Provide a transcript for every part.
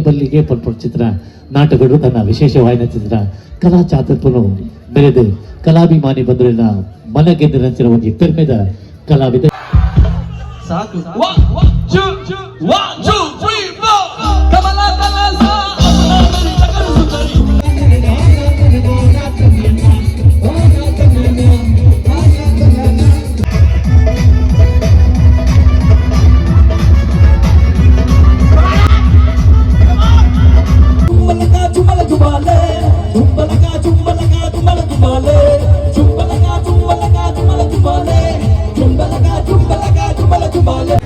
ಬಲ್ಲಿಗೆ ಚಿತ್ರ ನಾಟಕಗಳು ತನ್ನ ವಿಶೇಷವಾದ ಚಿತ್ರ ಕಲಾ ಚಾತುರ್ಪನು ಮೆರೆದು ಕಲಾಭಿಮಾನಿ ಬಂದರಿನ ಮನಗೆದ್ದ ಒಂದು ಪೆರ್ಮೆದ ಕಲಾವಿದ. ಸಾಕು. 1, 2, 1, 2, 3, 4. ಕಮಲ ಕಲಸ ಸುಂದರಿ. ಚುಂಬಲಕ ಚುಂಬಲ ಚುಂಬಾಲೆ, ಚುಂಬಲಕ ಚುಂಬಲಕ ಚುಂಬಲ ಚುಂಬಾಲೆ, ಚುಂಬಲಕ ಚುಂಬಲಕ ಚುಂಬಲ ಚುಂಬಾಲೆ, ಚುಂಬಲಕ ಚುಂಬಲಕ ಚುಂಬಲ ಚುಂಬಾಲೆ.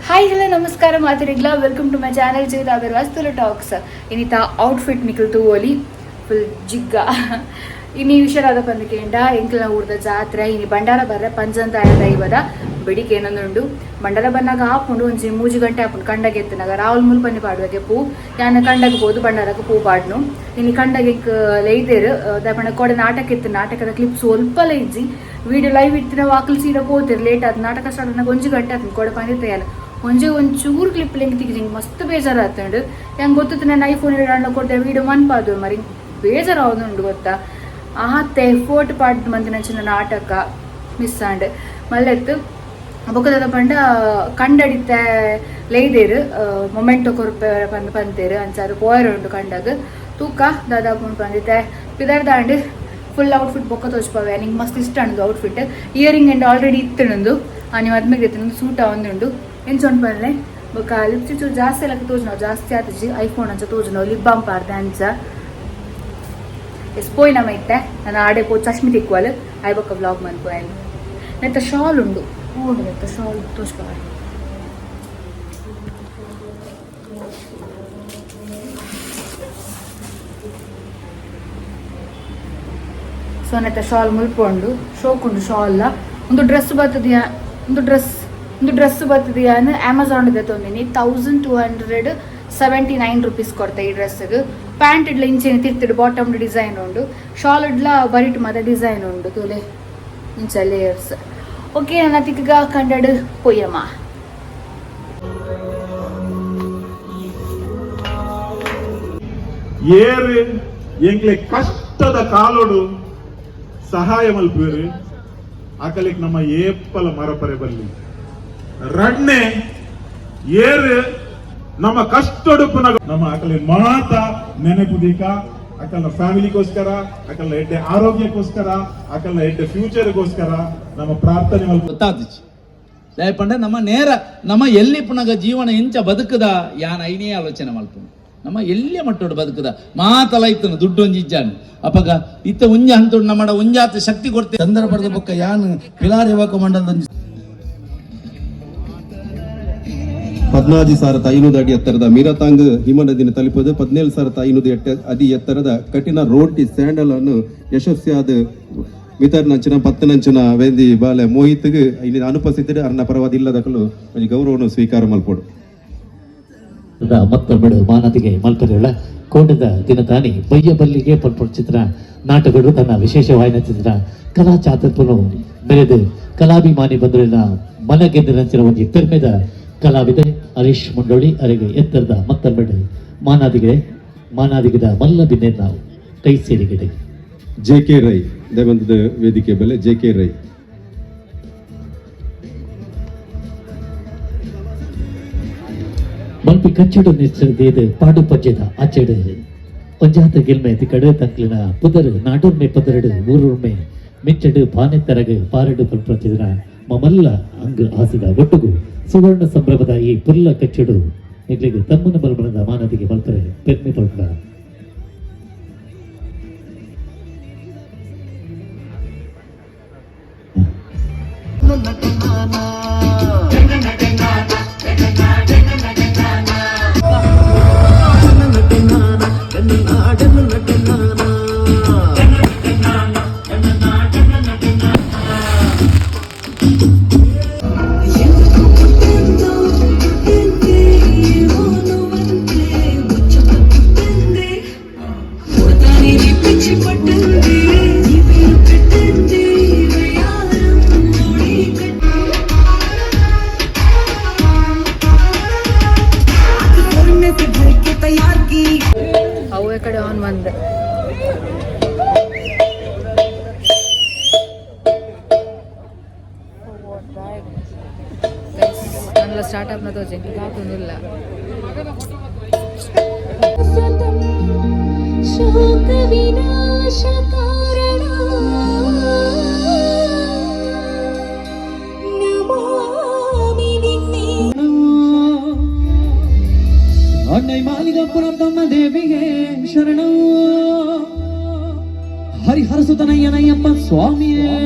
ಹಾಯ್, ಹಲೋ, ನಮಸ್ಕಾರ ಮಾತರಿಗ್ಲ. Welcome to my channel Jeevitha ವಾಸ್ತುಲ talks. ಇನ್ನಿತ outfit Nikhil ತೂವೊಲಿ, ಫುಲ್ ಜಿಗ್ಗ. ಇನ್ನು ಹುಷಾರಾದ ಪಂದಕೇಂಡ ಎಂಕಲ್ನ ಊರ್ದ ಜಾತ್ರೆ. ಇನಿ ಬಂಡಾರ ಬರ್ರೆ ಪಂಜಂತಾಯ ದೈವದ ಬೆಡಿಕೆ ಏನೊಂದುಂಡು. ಬಂಡಾರ ಬನ್ನಾಗ ಆಪುಂಡು, ಒಂಜಿ 3 ಗಂಟೆ ಆಪುಂಡು. ಕಂಡಗೆ ಎತ್ತನಾಗ ರಾಹುಲ್ ಮುಲ್ಪನಿ ಪಾಡುವಾಗೆ ಪೂ ಯಾನ ಕಂಡಗ ಪೋದು ಬಂಡಾರಕ್ಕೆ ಪೂ ಪಾಡ್ನು. ಇನಿ ಕಂಡಗೆ ಎಂಕ್ ಲೈದೇರು ದಾಪಂಡ ಕೋಡೆ ನಾಟಕ ಇತ್ತು. ನಾಟಕದ ಕ್ಲಿಪ್ ಸ್ವಲ್ಪ ಇಜ್ಜಿ. ವಿಡಿಯೋ ಲೈವ್ ಇತ್ತಿನ ವಾಕಲ್ ಸೀದಾ ಪೋತಿರ್. ಲೇಟ್ ಆದ್ ನಾಟಕ ಸ್ಟಾರ್ಟ್ ಆನಾಗ 1 ಗಂಟೆ ಆತು. ಕೋಡೆ ಪಂದಿತ್ತ ಒಂಜಿ ಒಂಚೂರು ಕ್ಲಿಪ್ ಲಿಂಕ್ ತಿಕ್ಕಿಜಿ. ಮಸ್ತ್ ಬೇಜಾರಾತುಂಡು. ಹೆಂಗೆ ಗೊತ್ತಿತ್ತು, ನಾನು ಐಫೋನ್ ಇಡೋಣ ಕೊಡ್ದೆ ವಿಡಿಯೋ ಮನ್ಪಾದು ಮರಿ ಬೇಜಾರು ಆವೊಂದುಂಡು ಗೊತ್ತಾ. ಆತೆ ಎಫೋರ್ಟ್ ಪಾಡ್ ಮಂತಿನಂಚಿನ ನಾಟಕ ಮಿಸ್ ಆಂಡ್ ಮಲ್ಲೆತ್ತು. ಬೊಕ್ಕದ ಪಂಡ ಕಂಡಡಿತ ಲೈದೇರು ಮೊಮೆಂಟೊ ಕೊರ್ಪೆ ಪಂದ್ ಪಂತೇರು. ಅಂಚಾದ ಪೋಯರ್ ಉಂಡು ಕಂಡಗ್. ತೂಕ ದಾದಾ ಪುಂಡು ಪಂದಿತ್ತೆ. ಪಿದರ್ದಾಂಡ್ ಫುಲ್ ಔಟ್ಫಿಟ್ ಬೊಕ್ಕ ತೋಚ್ಪವೆ. ನಿಂಗೆ ಮಸ್ತ್ ಇಷ್ಟ ಉಂಡು ಔಟ್ಫಿಟ್. ಇಯರಿಂಗ್ ಎಂಡ್ ಆಲ್ರೆಡಿ ಇತ್ತು. ನೀವು ಅದ್ಮೇಲೆ ಸೂಟ್ ಆವೊಂದುಂಡು. ಎಂಚ ಉಂಡು ಪನ್ಲೆ. ಬೊಕ್ಕ ಲಿಪ್ಸ್ಟಿಕ್ ಚೂರು ಜಾಸ್ತಿ ಎಲ್ಲ ತೋಜುನವು, ಜಾಸ್ತಿ ಆತಜಿ. ಐಫೋನ್ ಅಂಚ ತೋಜುನವು, ಲಿಪ್ ಬಾಮ್ ಪಾಡ್ದೆ. ಅಂಚ ಎಸ್ ಪೋಯ್ ನಮ್ಮ ಇತ್ತೆ. ನಾನು ಆಡೆ ಪೋ ಚಶ್ಮಿ ತಿಕ್ವಲ್ ಆಯ್ ಬೊಕ್ಕ ವ್ಲಾಗ್ ಮನ್ಪು. ನೆತ್ತ ಶಾಲ್ ಉಂಡು, ಉಂಡು. ನೆತ್ತ ಶಾಲ್ ತೋಚ್ಪವೆ. ಸೊ ನೆತ್ತ ಶಾಲ್ ಮುಲ್ಪ ಉಂಡು, ಶೋಕ್ ಉಂಡು ಶಾಲ್. ಒಂದು ಡ್ರೆಸ್ ಬರ್ತದ್ಯಾ? ಒಂದು ಡ್ರೆಸ್ ಬರ್ತದ್ಯಾ? ಅಮೆಝಾನ್ ತೊಂದಿನಿ. ₹1279 ಕೊಡ್ತೆ ಈ ಡ್ರೆಸ್ಗೆ. ಪ್ಯಾಂಟ್ ಇಡ್ಲ ಇಂಚೆನೆ ತಿರ್ತಿಡು ಬಾಟಮ್ ಡಿಸೈನ್ ಉಂಡು. ಶಾಲ್ ಇಡ್ಲ ಬರಿಟ್ ಮಾತ ಡಿಸೈನ್ ಉಂಡು ತೂಲೆ, ಇಂಚ ಲೇಯರ್ಸ್. ಓಕೆ, ನನ್ನ ತಿಕ್ಕ ಕಂಡಡು ಪೊಯ್ಯಮ್ಮ. ಏರು ಎಂಕ್ಲೆ ಕಷ್ಟದ ಕಾಲೋಡು ಸಹಾಯ ಮಲ್ಪುವೆರು, ಆಕಲಿಕ್ ನಮ್ಮ ಏಪ್ಪಲ ಮರಪರೆ ಬಲ್ಲಿ. ರಡ್ನೆ, ಏರು ನಮ್ಮ ಕಷ್ಟೊಡುಪುನ ನಮ್ಮ ಆಕಲಿ ಮಾತ ನೆನಪು ದೀಕ. ಅಕಲ್ನ ಫ್ಯಾಮಿಲಿಗೋಸ್ಕರ, ಅಕಲ್ನ ಎಡ್ಡೆ ಆರೋಗ್ಯಕ್ಕೋಸ್ಕರ, ಅಕಲ್ನ ಎಡ್ಡೆ ಫ್ಯೂಚರ್ಗೋಸ್ಕರ ನಮ್ಮ ಪ್ರಾರ್ಥನೆ ಮಲ್ಪ. ಗೊತ್ತಾತಿச்சு. ದಯಪಂಡ ನಮ್ಮ ನೇರ ನಮ್ಮ ಎಲ್ಲಿ ಪುನಗ ಜೀವನ ಇಂಚ ಬದುಕದ ಯಾನ್ ಐನೇ ಆಲೋಚನೆ ಮಲ್ಪುನು. ನಮ್ಮ ಎಲ್ಲಿಯ ಮಟ್ಟೋಡು ಬದುಕದ ಮಾತಲ ಇತ್ತನು ದುಡ್ಡು ಒಂಜಿ ಇಜ್ಜಾನ್ ಅಪಗ ಇತ್ತ ಉಂಜ ಹಂತುಡು ನಮ್ಮಡ ಉಂಜಾತ ಶಕ್ತಿ ಕೊಡ್ತೆ. ಚಂದ್ರ ಪಡೆದ ಬೊಕ್ಕ ಯಾನ್ ಪಿಲಾರ್ ಯುವಕ ಮಂಡಲದ 14,500 ಅಡಿ ಎತ್ತರದ ಮೀರಾತಾಂಗ್ ಹಿಮನದಿನ ತಲುಪದು 17,508 ಅಡಿ ಎತ್ತರದ ಕಠಿಣ ರೋಟಿ ಸ್ಯಾಂಡಲ್ ಅನ್ನು ಯಶಸ್ವಿಯಾದ ಮಿತರ್ನಂಚಿನ ಪತ್ತನಂಚಿನ ವೇಂದಿ ಬಾಲೆ ಮೋಹಿತ್ಗ್ ಇಲ್ಲಿ ಅನುಪಸ್ಥಿತರು ಅರ್ನ ಪರವಾದ ಇಲ್ಲದಕಲು ಒಂಜಿ ಗೌರವವನ್ನು ಸ್ವೀಕಾರ ಮಲ್ಪೊಡು. ಮತ್ತೊಬ್ಬಳು ಮಾನದಿಗೆ ಮಲ್ಪರೆಗಳ ಕೋಟದ ದಿನತಾನಿ ಬಯ್ಯ ಬಲ್ಲಿಗೆ ಪಲ್ಪುರ್ ಚಿತ್ರ ನಾಟಕಗಳು ತನ್ನ ವಿಶೇಷವಾದ ಚಿತ್ರ ಕಲಾ ಚಾತುರ್ಪನು ಮೆರೆದು ಕಲಾಭಿಮಾನಿ ಬಂದರಿನ ಮನಗೆದ್ದ ಒಂಜಿ ಪೆರ್ಮೆದ ಕಲಾವಿದ ಹರೀಶ್ ಮುಂಡೋಳಿ ಅರೆಗೆ ಎತ್ತರದ ಮತ್ತೊಬ್ಬಳು ಮಾನಾದಿಗೆ ಮಾನಾದಿಗದ ಮಲ್ಲ ಬಿನ್ನೆನ್ನ ಕೈ ಸೇರಿಗಿದೆ. ಜೆ ಕೆ ರೈ ದೇವಂತದ ವೇದಿಕೆ ಬೆಲೆ ಜೆ ಕೆ ರೈ. ಮಲ್ಪಿ ಕಚ್ಚಡು ನಿಶ್ಚದ ಪಾಡು ಪಜ್ಜೆದ ಆಚೆಡು ಒಂಜಾತ ಗೆಲ್ಮೆ ತಿಕಡು ತಂಕ್ಲಿನ ಪುದರ್ ನಾಡೊರ್ಮೆ ಪದರಡು ಊರುರ್ಮೆ ಮಿಂಚಡು ಪಾನೆತ್ತರಗು ಪಾರಡು ಪಲ್ಪ್ರಚಿದನ ಮಮಲ್ಲ ಅಂಗ್ ಆಸಿದ ಒಟ್ಟುಗು ಸುವರ್ಣ ಸಂಭ್ರಮದ ಈ ಪುಲ್ಲ ಕಚ್ಚಡು ನಿಗ್ಲಿಗೆ ತಮ್ಮನ ಬಲ್ಬಣದ ಮಾನದಿಗೆ ಮಲ್ಪರೆ ಪೆರ್ಮೆ ಪಲ್ಪಡ. ಮಂದ್. ನನ್ನ ಸ್ಟಾರ್ಟ್ ಅಪ್ನ ತೋಜೆ ಇಲ್ಲ. ಶೋಕ ವಿನಾಶ ಕಾರಣ ನಮಾಮಿ ವಿಘ್ನೇ. ಅಣ್ಣೈ ಮಾಲಿಗಪುರದಮ್ಮ ದೇವಿಗೆ ಶರಣ. ಹರಿಹರ ಸುತನಯ್ಯನಯ್ಯಪ್ಪ ಸ್ವಾಮಿಯೇ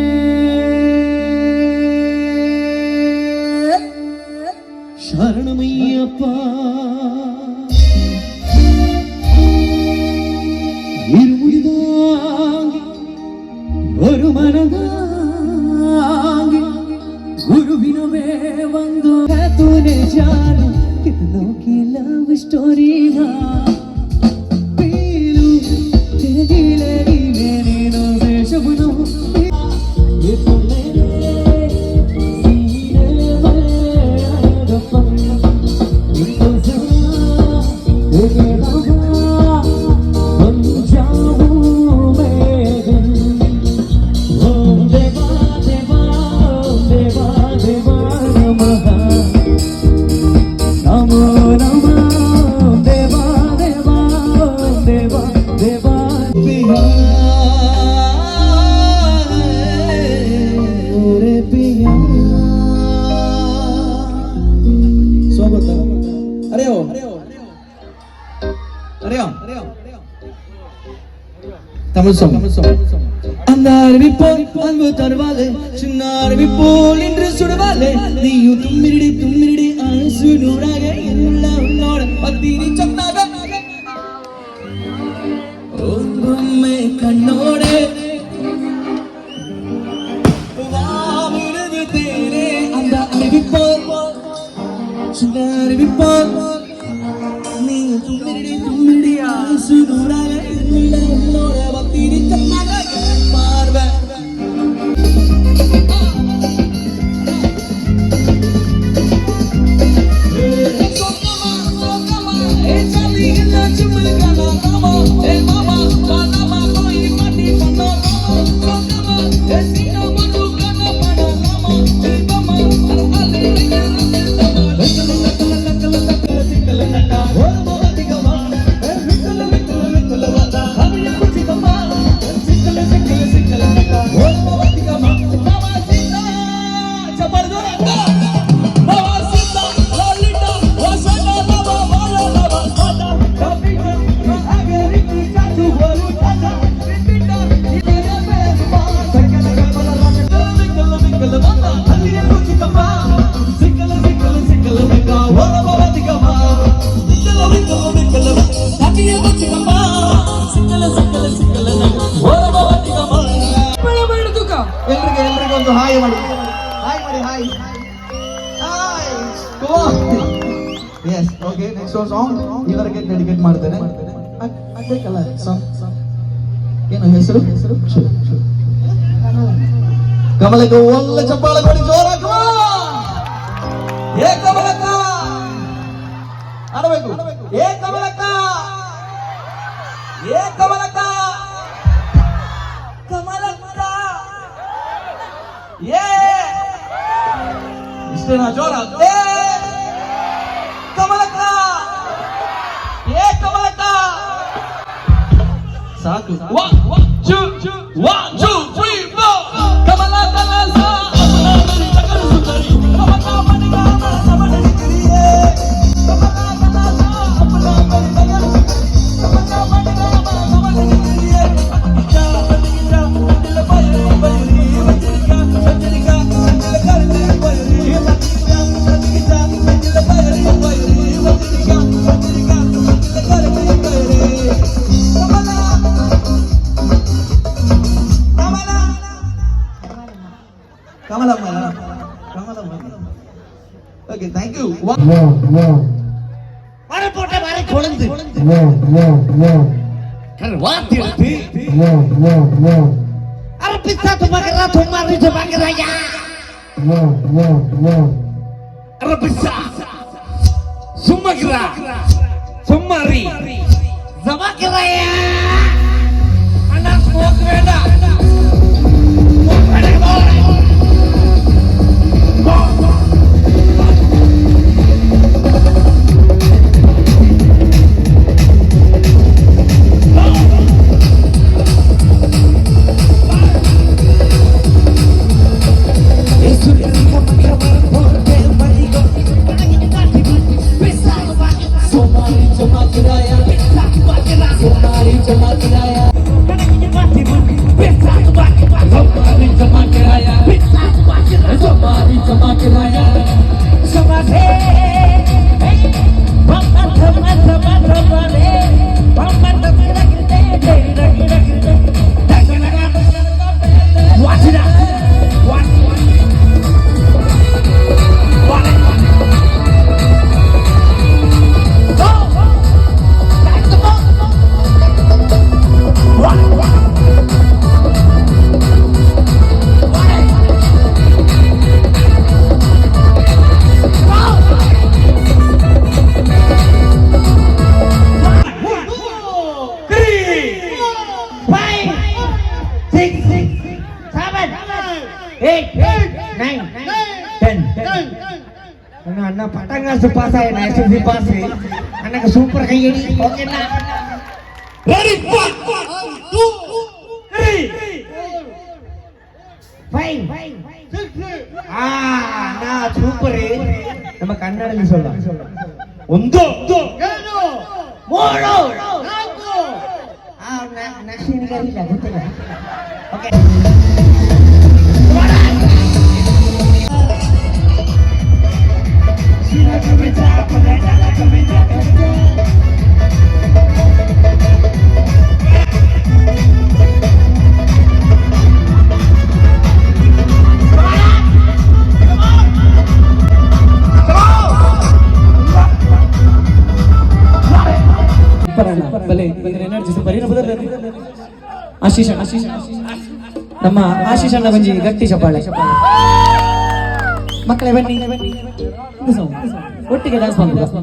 ಶರಣಮಯ್ಯಪ್ಪ. இருமுடிதாங்கி ஒரு மனதாங்கி गुरुविनवे वंदो तूने जाना कितनों की लव स्टोरी पीलू तेरे गीले गीले नैनों से शबनम। ये तो मेरे सीने में दफन इंतजार तेरे रहा बन जाऊं मैं गम। ओम देवा देवा ओम देवा देवा नमः नमो नमः देवा देवा ओम देवा देवा पिया रे पिया. ಸ್ವಾಗತ. ಅರೆ ಓ ಅರೆ தமிழ் சாங். அந்த அருவி போல் அன்பு தருவாளே, சின்ன அருவி போல் என்று சுடுவாளே. நீயும் தும்மிரடி தும்மிரடி ஆசு நூறாக என்னுள்ள உன்னோட பத்தினி சொன்னாக ஒன்றுமே கண்ணோடே வாமுழுது தேனே. அந்த அருவி போல் சின்ன அருவி போல் நீ தும்மிரடி தும்மிரடி ஆசு நூறாக என்னுள்ள உன்னோட பத்தினி சொன்னாக பார்வை. ಎಲ್ರಿಗೆ ಎಲ್ರಿಗೂ ಒಂದು ಹಾಯ್ ಮಾಡಿ, ಹಾಯ್ ಮಾಡಿ, hi hi. Yes, okay, next song ಇವರಿಗೆ ಡೆಡಿಕೇಟ್ ಮಾಡ್ತೇನೆ. ಬೇಕಲ್ಲ ಸಾಂಗ್. ಏನು ಹೆಸರು? ಹೆಸರು ಕಮಲಕ್ಕೆ. ಒಳ್ಳೆ ಚಪ್ಪಾಳೆ ಕೊಡಿ ಜೋರಾಗಿ. ಏ ಕಮಲಕ್ಕ ಆಡಬೇಕು. ಏ ಕಮಲಕ್ಕ, ಏ ಕಮಲಕ್ಕ, ಕಮಲಕ್ಕ, ಏ. ಇಷ್ಟೇನಾ? ಜೋರ. ಏ ಕಮಲಕ್ಕ, ಏ ಕಮಲಕ್ಕ, ಸಾಕು. 1 2 1 2 3 4. ಕಮಲ ಕಲಸ Kamala Kamalamma, Kamalamma. Okay, thank you. ಅಣ್ಣ ಸ್ಮೋಕ್ ಬೇಡ. ಅಣ್ಣ ಅಣ್ಣ ಪಟಂಗಾಸು ಪಾಸ್ ಆಯ್ನ S L C pass. ಅಣ್ಣಗೆ ಸೂಪರ್ ಕೈಯಡಿ. ಓಕೆನಾ? Ready, 1 2 3 5 6. ಅಣ್ಣ ಸೂಪರ್. ನಮ್ಮ ಕನ್ನಡದಲ್ಲಿ ಸೊಲ್ಲ 1 2 3 4. ನೆಕ್ಸ್ಟ್ ಇಲ್ಲ, ಗೊತ್ತಿಲ್ಲ. ಓಕೆ. ಆಶೀಶ್, ಆಶೀಶ್, ನಮ್ಮ ಆಶೀಶ್ ಅಣ್ಣ ಬಂಜಿ ಗಟ್ಟಿ ಚಪ್ಪಾಳೆ. ಮಕ್ಕಳೇ ಬನ್ನಿ, ಒಟ್ಟಿಗೆ ಡ್ಯಾನ್ಸ್ ಮಾಡ್ಬೋದು.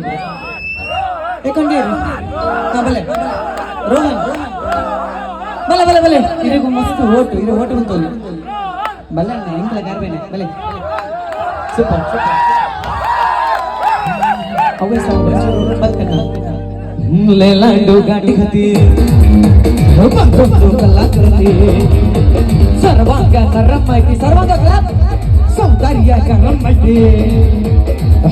ಏಕೊಂಡೀರು? ಹಾ, ಬಲೆ ರೋಹನ್, ಬಲೆ ಬಲೆ ಬಲೆ. ಇರಿಗೂ ಮಸ್ತ್ ಓಟು ಇರು, ಓಟು ಬಂತು. ಬಲ್ಲೆ ಅಣ್ಣ, ಎಂಕಲ ಗಾರ್ಬೇನೆ ಬಲೆ. Super super. ಅವೇ ಬಲ್ಕಣ್ಣ ಲೇಲಾಂಡು ಗಾಟಿ ಹತಿ ಬಂದು ಕಲಾಕೃತಿ ಸರ್ವಾಂಗ ನರಮಾಯ್ತಿ, ಸರ್ವಾಂಗ ಸೌಂದರ್ಯ ಕರಮೈತಿ.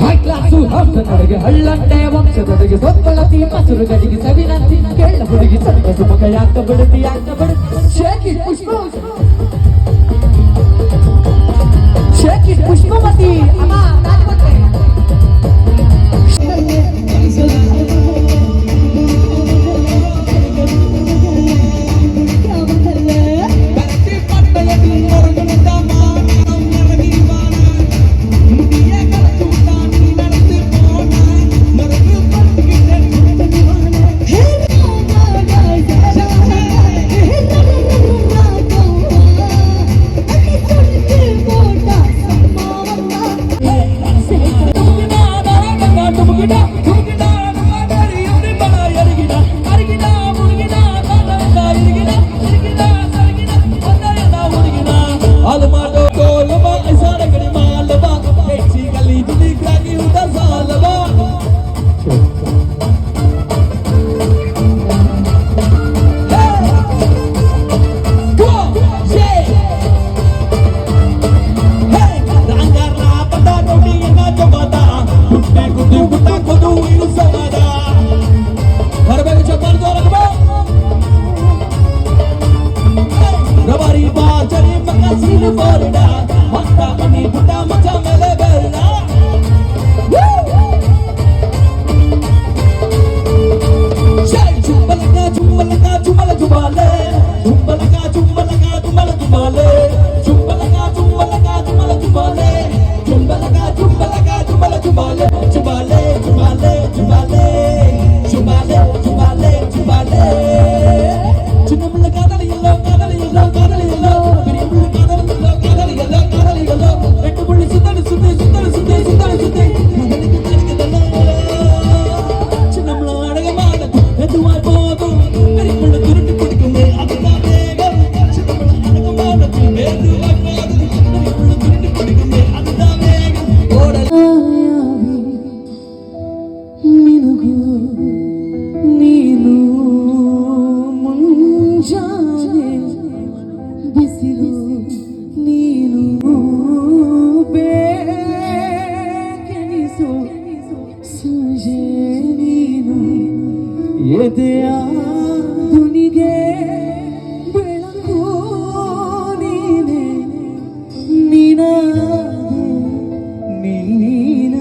ಹೈ ಕ್ಲಾಸು ಹಂಸನೊಳಗೆ ಹಳ್ಳಂಡೆ ವಂಶದೊಳಗೆ ಸೊಪ್ಪಳತಿ ಮಸುರುಗಳಿಗೆ ಸವಿನಂತಿ ಕೇಳ ಹುಡುಗಿ ಸಂತ ಸುಮುಖ ಯಾಕ ಬಿಡುತ್ತಿ, ಯಾಕ ಬಿಡುತ್ತಿ? ಶೇಖಿ ಪುಷ್ಪ, ಶೇಖಿ ಪುಷ್ಪಮತಿ ಅಮ್ಮ. Hey! ಬೆಳಗು ನೀನು, ಮುಂಜಾನೆ ಬಿಸಿಲು ನೀನು, ಬೇಕೆನಿಸೋ ಸಂಜೆ ನೀನು, ಎದೆಯ ದುನಿಗೆ ಬೆಳಕು ನೀನೆ, ನೀನಾದೆ ನೀನ.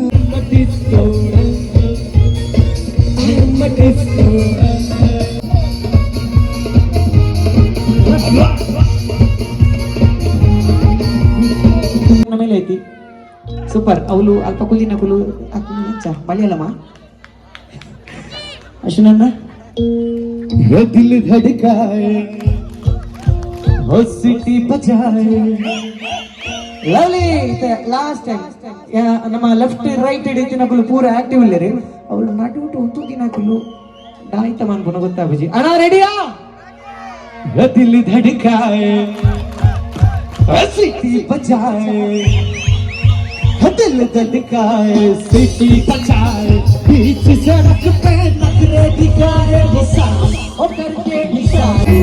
ಮೇಲೆ ಐತಿ. ಸೂಪರ್. ಅವಳು ಅಲ್ಪ ಕುಲ್ಲಿನ ಕುಲು ಎಂಚ ಮಲಯಾಳಮ ಅಶ್ವಿನಣ್ಣ. दिल धड़काए हो सिटी बजाए. Lovely. Last time ನಮ್ಮ ಲೆಫ್ಟ್ ರೈಟ್ ಹಿಡಿತಿನಕುಲು ಪೂರ ಆಕ್ಟಿವ್ ಇಲ್ಲರಿ. ಅವಳು ನಡುಟು ಉಂತುದಿನಕುಲು ದಾಯ್ತ ಮನ್ಪುನ ಗೊತ್ತಾಬುಜಿ. ಅಣ್ಣ, ರೆಡಿಯಾ? दिल धड़काए हो सिटी बजाए, दिल धड़काए सिटी बजाए, बीच सड़क पे नखरे दिखाए वो ओ करके इशारे.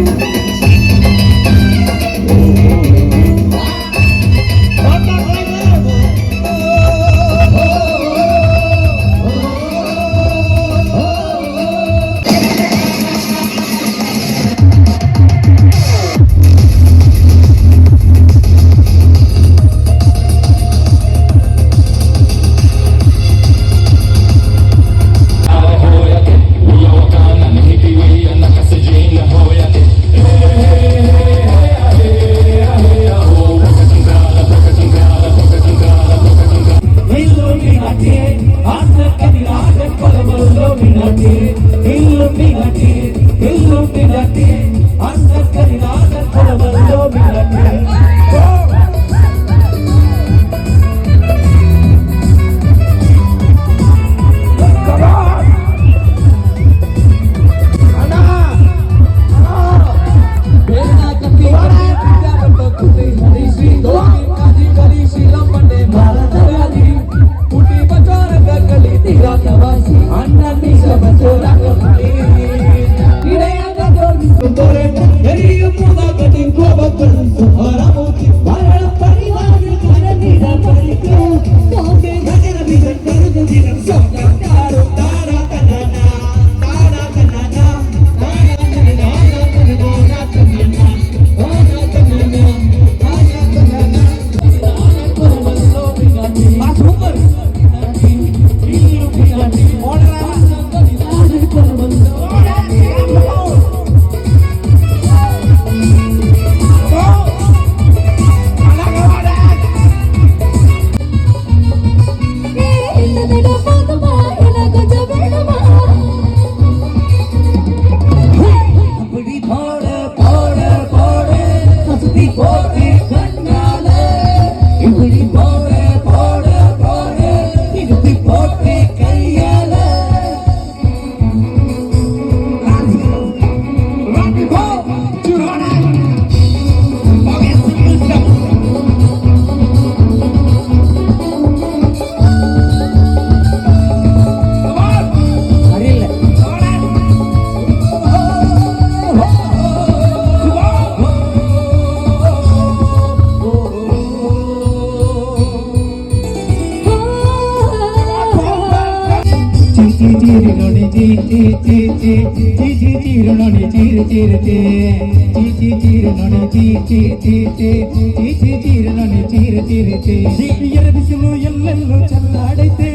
ಬಿಸಿಲು ಎಲ್ಲೆಲ್ಲೂ ಚೆಲ್ಲಾಡೈತೆ,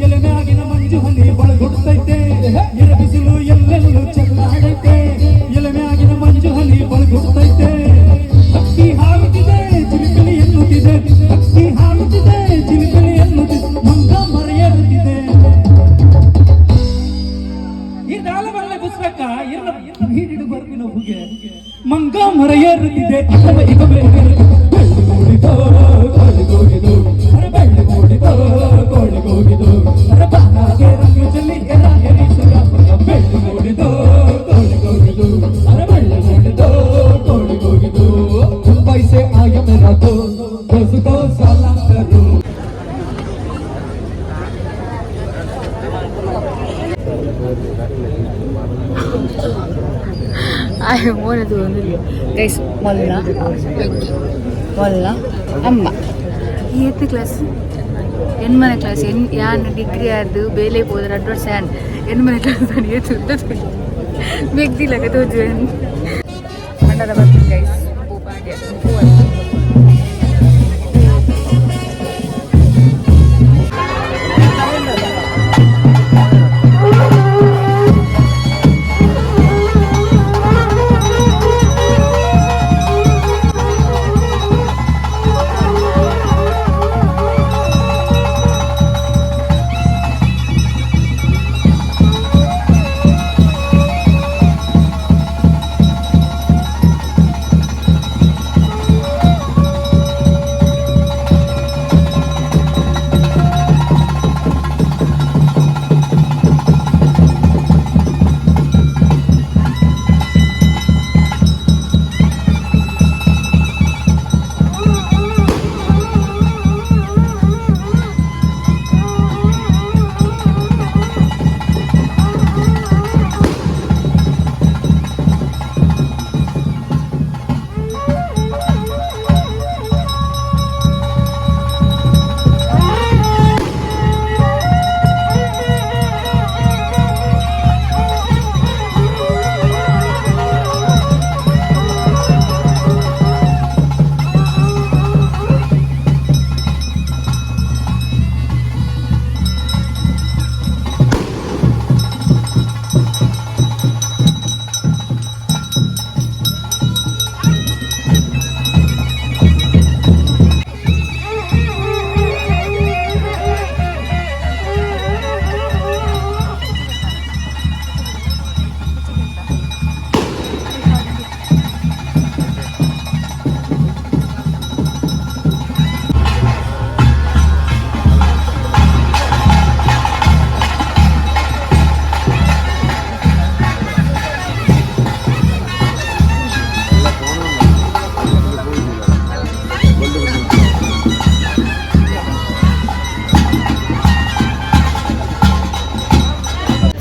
ಎಲೆ ಮ್ಯಾಗಿನ ಮಂಜು ಹನಿ ಬಳಗುಡ್ತೈತೆ. ಎರ ಬಿಸಿಲು ಎಲ್ಲೆಲ್ಲೂ ಚೆಲ್ಲಾಡೈತೆ, ಎಲೆ ಮ್ಯಾಗಿನ ಮಂಜು ಹನಿ ಬಳಗುಡ್ತೈತೆ. ಹಕ್ಕಿ ಹಾರುತ್ತಿದೆ, ಚಿಲಿಪಿಲಿ ಎನ್ನುತ್ತಿದೆ. ಹಕ್ಕಿ ಹಾರುತ್ತಿದೆ, ಚಿಲಿಪಿಲಿ ಎನ್ನುತ್ತಿದೆ. ಮಂಗ ಮರೆಯರುತ್ತಿದೆ. ಹೀರಿಡು ಬರ್ಪಿನ ಹುಗೆ ಮಂಗ ಮರೆಯರುತ್ತಿದೆ. ಬೆಳ್ಳುಗೂಡಿದೋ ಕೋಳಿಗೋಗಿದು, ಅರೆ ಬೆಳ್ಳುಗೂಡಿದೋ ಕೋಳಿಗೋಗಿದು, ಅರೆ ಬಾನಾಗೆ ರಂಗು ಚೆಲ್ಲಿ ಎರಿಸುಗ. ಬೆಳ್ಳುಗೂಡಿದೋ ಕೋಳಿಗೋಗಿದು, ಅರೆ ಬೆಳ್ಳುಗೂಡಿದೋ ಕೋಳಿಗೋಗಿದು. ಮುಂಬೈ से आया मेरा दोस्त, दोस्त को सलाम करो. ಆಯ್ ಮೋನದು ಒಂದು ಗೈಸ್ ಮೊಲ್ಲ ಮೊಲ್ಲ ಅಮ್ಮ. ಏತ್ ಕ್ಲಾಸ್? ಎನ್ಮನೆ ಕ್ಲಾಸ್ ಎನ್ ಯಾನ್ ಡಿಗ್ರಿ ಆದ್ ಬೇಲೆ ಪೋದ 2 ವರ್ಷ. ಯಾನ್ ಎನ್ಮನೆ ಕ್ಲಾಸ್ ಏತ್ ಉದ್ದ ಮೆಗ್ದಿಲಕ ತೋಜು ಮಂಡಲ ಬರ್ತೀನಿ ಗೈಸ್. ಪೂ ಪಾಂಡ್ಯ ಪೂ.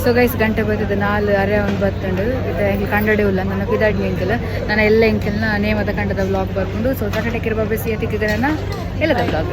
ಸೊ ಗೈಸ್, ಗಂಟೆ ಬರ್ತದೆ ನಾಲ್ ಅರೆ ಒಂದು ಬತ್ತುಂಡು. ಇದು ಎಂಕ್ ಕಂಡಡೆ ಉಲ್ಲ ನನ್ನ ಪಿದಾಡ್ನಿ ಎಂಕಲ್ ನನ್ನ ಎಲ್ಲ ಎಂಕಲ್ನ ನೇಮದ ಕಂಡದ ವ್ಲಾಗ್ ಬರ್ಕೊಂಡು. ಸೊ ಟಾಟಾ, ಟೇಕ್ ಕೇರ್, ಬಾಬೆ, ಸಿ. ತಿಕ್ಕಿದ್ರೆ ಎಲ್ಲದ ವ್ಲಾಗ್.